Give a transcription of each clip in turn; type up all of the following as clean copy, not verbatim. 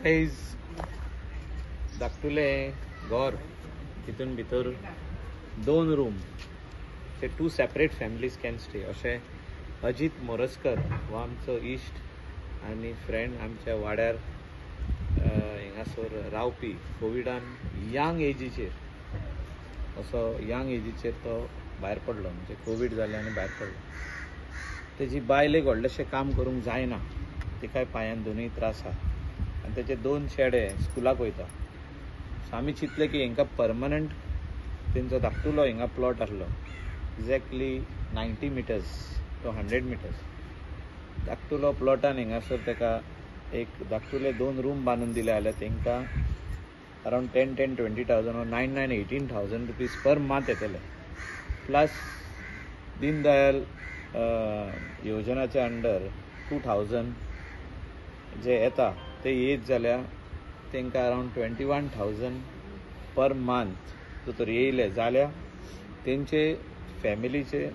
आयज धाकटुलें घर, तितून भितर दोन रूम, ते two separate families can stay अशें अजीत मोरजकर हो आमचो इश्ट आनी फ्रेंड आमच्या वाड्यार हिंगासर रावपी, कोविडान यंग एजीचेर असो यंग एजीचेर तो भायर पडलो, म्हणजे कोवीड जालें आनी भायर पडलो. तेजी बायलेक व्हडलेशें काम करूंक जायना, तिकाय पांयान दोनूय त्रास आहा आनी तेचे दोन चेडे स्कुलाक वयता. सो आमी चिंतलें की हेंकां परमनंट तेंचो धाकटुलो हिंगा प्लॉट आसलो, एक्झॅक्टली 90 मिटर्स टू 100 मिटर्स धाकटुलो प्लॉटान हिंगासर तेका एक धाकटुले दोन रूम बांदून दिले जाल्यार तेंकां around 10 10 20,000 or 9 9 18,000 rupees per month येतले. प्लस दीनदयाल योजनाच्या अंडर 2,000 जे येता ते येत जाल्यार तांकां अरावंड 21,000 पर मंथ जर येयले जाल्यार तेंचे फॅमिलीचे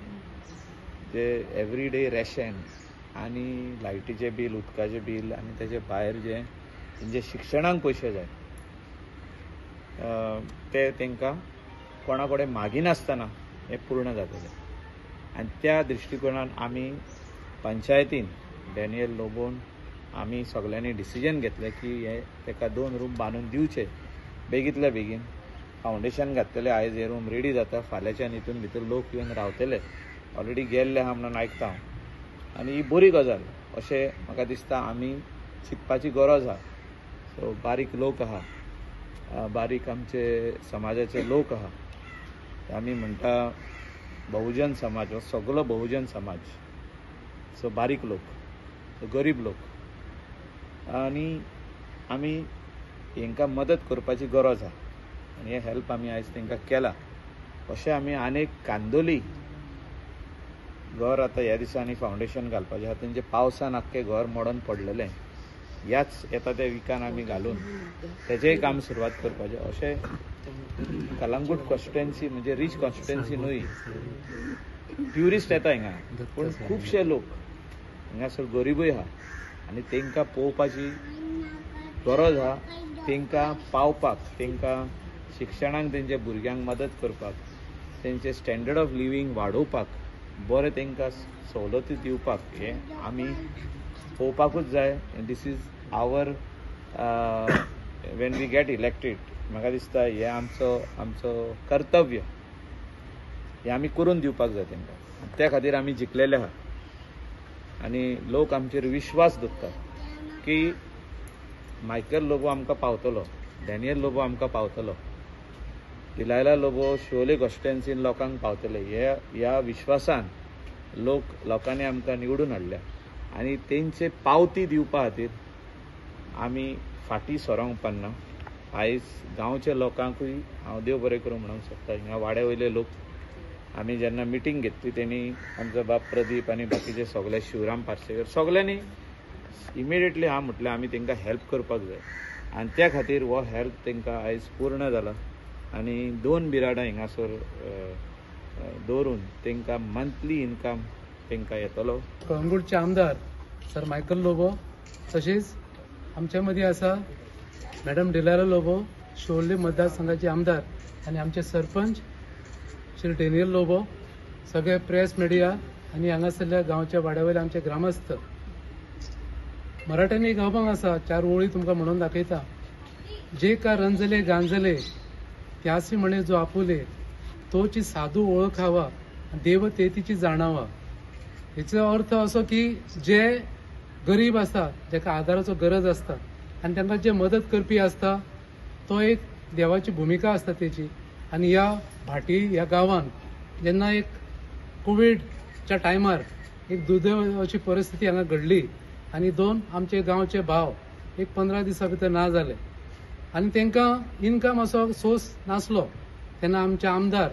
जे एवरीडे रेशन आनी लायटीचें बील, उदकाचें बील आनी तेजे भायर जे तेंचे शिक्षणाक पयशे जाय ते तांकां कोणा कडेन मागिनासतना हें पूर्ण जातलें. आनी त्या दृश्टिकोणान आमी पंचायतीन डॅनियल लोबोन आमी सगल्यांनी डिसिजन घेतलें की हे ताका दोन रूम बांदून दिवचे बेगींतल्या बेगीन. फावंडेशन घातलेलें, आयज हे रूम रेडी जाता, फाल्यांच्यान हितून भितर लोक येवन रावतले, ऑलरेडी गेल्ले आहा म्हणून आयकता हांव. आनी ही बरी गजाल अशें म्हाका दिसता, आमी चिंतपाची गरज आहा. सो बारीक लोक आहा, बारीक आमचे समाजाचे लोक आहा, आमी म्हणटा बहुजन समाज, हो सगलो बहुजन समाज. सो बारीक लोक, गरीब लोक, आनी आमी हेंकां मदत करपाची गरज आहा आनी हे हेल्प आमी आयज तांकां केला. अशें आमी आनीक कांदोली घर आतां ह्या दिसांनी फावंडेशन घालपाचें आहा, तेंचे पावसान आख्खें घर मोडून पडलेलें, ह्याच येता त्या विकान आमी घालून तेजेंय काम सुरवात करपाचें. अशें कलंगूट कॉन्स्टिट्युएन्सी म्हणजे रीच कॉन्स्टिट्युएन्सी न्हय, ट्युरिस्ट येता हिंगा, पूण खुबशे लोक हिंगासर गरिबूय आहा आनी तांकां पळोवपाची गरज आहा, तांकां पावपाक, तांकां शिक्षणाक तेंच्या भुरग्यांक मदत करपाक, तेंचे स्टँडर्ड ऑफ लिवींग वाडोवपाक, बरें तांकां सवलती दिवपाक हें आमी पळोवपाकूच जाय. This is our when we get elected, म्हाका दिसता हें आमचो आमचो कर्तव्य, हें आमी करून दिवपाक जाय तांकां. त्या खातीर आमी जिखलेले आहा आनी लोक आमचेर विश्वास दवरता की मायकल लोबो आमकां पावतलो, डॅनियल लोबो आमकां पावतलो, डिलायला लोबो शिवोले कॉन्स्टिट्युएन्सीन लोकांक पावतले. ह्या विश्वासान लोक लोकांनी आमकां निवडून हाडल्या आनी तेंचे पावती दिवपा खातीर आमी फाटीं सरोंक पडना. आयज गांवच्या लोकांकूय हांव देव बरें करूं म्हणूंक सोदता. हिंगा वाड्या वयले लोक आमी जेन्ना मिटींग घेतली तेणी आमचो बाब प्रदीप आनी बाकीचे सगळे शिवराम पार्सेकर सगळ्यांनी इमिडिएटली हांव म्हटलें आमी तांकां हेल्प करपाक जाय आनी त्या खातीर हो हेल्प तांकां आयज पूर्ण जाला. आनी दोन बिराडां हिंगासर दवरून तांकां मंथली इनकम तांकां येतलो. कळंगूटचे आमदार सर मायकल लोबो, तशेंच आमच्या मदीं आसा मॅडम डिलायला लोबो, शिवोले मतदारसंघाचे आमदार, आनी आमचे सरपंच श्री डॅनियल लोबो, सगळे प्रेस मिडिया आनी हांगासरल्या गांवच्या वाड्या वयले आमचे ग्रामस्थ. मराठ्यांनी एक अभंग आसा, चार ओळी तुमकां म्हणून दाखयता. जे का रंजले गांजले त्यासी म्हणे जो आपुले, तोची साधू ओळखावा देव ते तिची जाणावा. हेचो अर्थ असो की जे गरीब आसा, जेका आदाराचो गरज आसता आनी तांकां जे मदत करपी आसता तो एक देवाची भुमिका आसता तेची. आनी ह्या भाटी ह्या गांवान जेन्ना एक कोविडच्या टायमार एक दुर्दैव अशी परिस्थिती हांगा घडली आनी दोन आमचे गांवचे भाव एक 15 दिसां भितर ना जाले आनी तांकां इनकम असो सोर्स नासलो, तेन्ना आमचे आमदार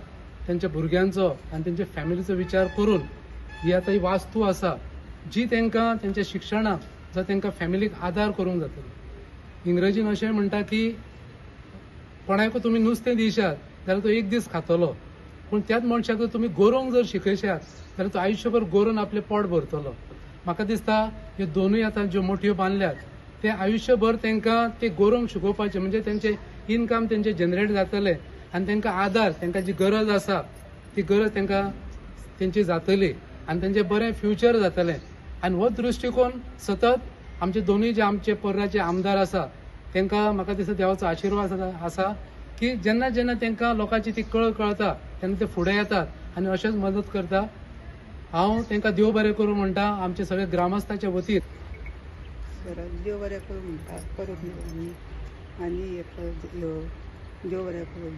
तेंच्या भुरग्यांचो आनी तेंच्या फॅमिलीचो विचार करून ही आतां ही वास्तू आसा जी तांकां तेंच्या शिक्षणाक जावं तांकां फॅमिलीक आदार करूंक जातलो. इंग्रजीन अशें म्हणटा की कोणाकूय तुमी नुस्तें दिशात जाल्यार तो एक दीस खातलो, पूण त्याच मनशाक जर तुमी गोरोवंक जर शिकयशात जाल्यार तो आयुश्यभर गोरोवन आपलें पोट भरतलो. म्हाका दिसता ह्यो दोनूय आतां ज्यो मोटयो बांदल्यात ते आयुश्यभर तांकां ते गोरोवंक शिकोवपाचें, म्हणजे तेंचे इनकम तेंचे जनरेट जातलें आनी तांकां आदार, तांकां जी गरज आसा ती गरज तांकां तेंची जातली आनी तेंचें बरें फ्युचर जातलें. आनी हो दृश्टिकोन सतत आमचे दोनूय जे आमचे पर्राचे आमदार आसा तांकां म्हाका दिसता देवाचो आशिर्वाद आसा की जेन्ना जेन्ना तांकां लोकांची ती कळ कळता तेन्ना ते फुडें येतात आनी अशेंच मदत करता. हांव तांकां देव बरें करूं म्हणटा आमचे सगळे ग्रामस्थाच्या वतीन. देव बरें करूं म्हणटा, करूं आनी आनी देव बरें करूं.